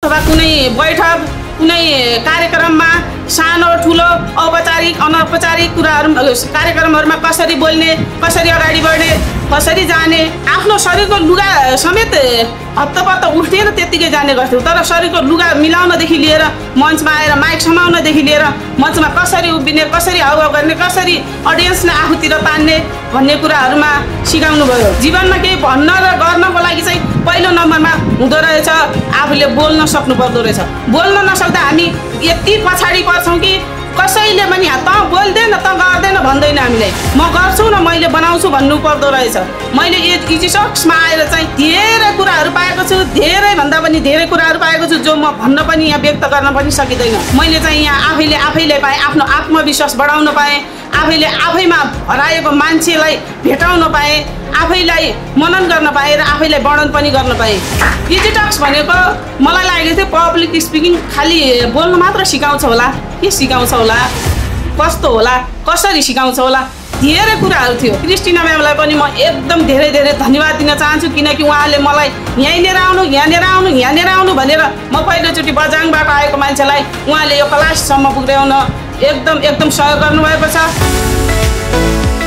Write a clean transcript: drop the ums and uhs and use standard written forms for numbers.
अथवा कुनै बैठक कुनै कार्यक्रममा सानो ठुलो औपचारिक अनौपचारिक कुराहरू कार्यक्रमहरूमा कसरी बोल्ने कसरी अगाडि बढ्ने कसरी जाने आफ्नो शरीरको लुगा समेत हत्तपत्त उठ्थेन त्यत्तिकै जाने गर्थ्यो तर शरीरको लुगा मिलाउनदेखि लिएर मञ्चमा आएर माइक समाउनदेखि लिएर मञ्चमा कसरी उभिने कसरी हाउभाउ गर्ने कसरी अडियन्सलाई आफूतिर तान्ने भन्ने कुराहरूमा सिकाउनु भयो जीवनमा केही भन्न र गर्नको लागि चाहिँ पहिलो नम्बरमा हुँदो रहेछ आफूले बोल्न सक्नु पर्दो रहेछ बोल्न नसक्दा हामी यति पछाडि पर्छौँ कि कसैले पनि त बोल्दैन त गर्दैन भन्दैन हामीलाई म गर्छु न मैले बनाउँछु भन्नु पर्दो रहेछ मैले इजिसक्समा आएर चाहिँ धेरै कुराहरू पाएको छु धेरैभन्दा पनि धेरै कुराहरू पाएको छु जो म भन्न पनि यहाँ व्यक्त गर्न पनि सकिँदैन मैले चाहिँ यहाँ आफैले पाएँ आफ्नो आत्मविश्वास बढाउन पाएँ आफैले आफैमा हराएको मान्छेलाई भेटाउन पाएँ आफैलाई मनन गर्न पाएँ र आफैलाई वर्णन पनि गर्न पाएँ इजिटक्स भनेको मलाई लागेको थियो पब्लिक स्पिकिङ खालि बोल्न मात्र सिकाउँछ होला के सिकाउँछ होला कस्तो होला कसरी सिकाउँछ होला धेरै कुराहरू थियो क्रिस्टिना म्यामलाई पनि म एकदम धेरै धन्यवाद दिन चाहन्छु किनकि उहाँले मलाई यहाँनिर आउनु भनेर म पहिलोचोटि बझाङबाट आएको मान्छेलाई उहाँले यो क्लाससम्म पुर्याउन एकदम सहयोग गर्नुभएको छ।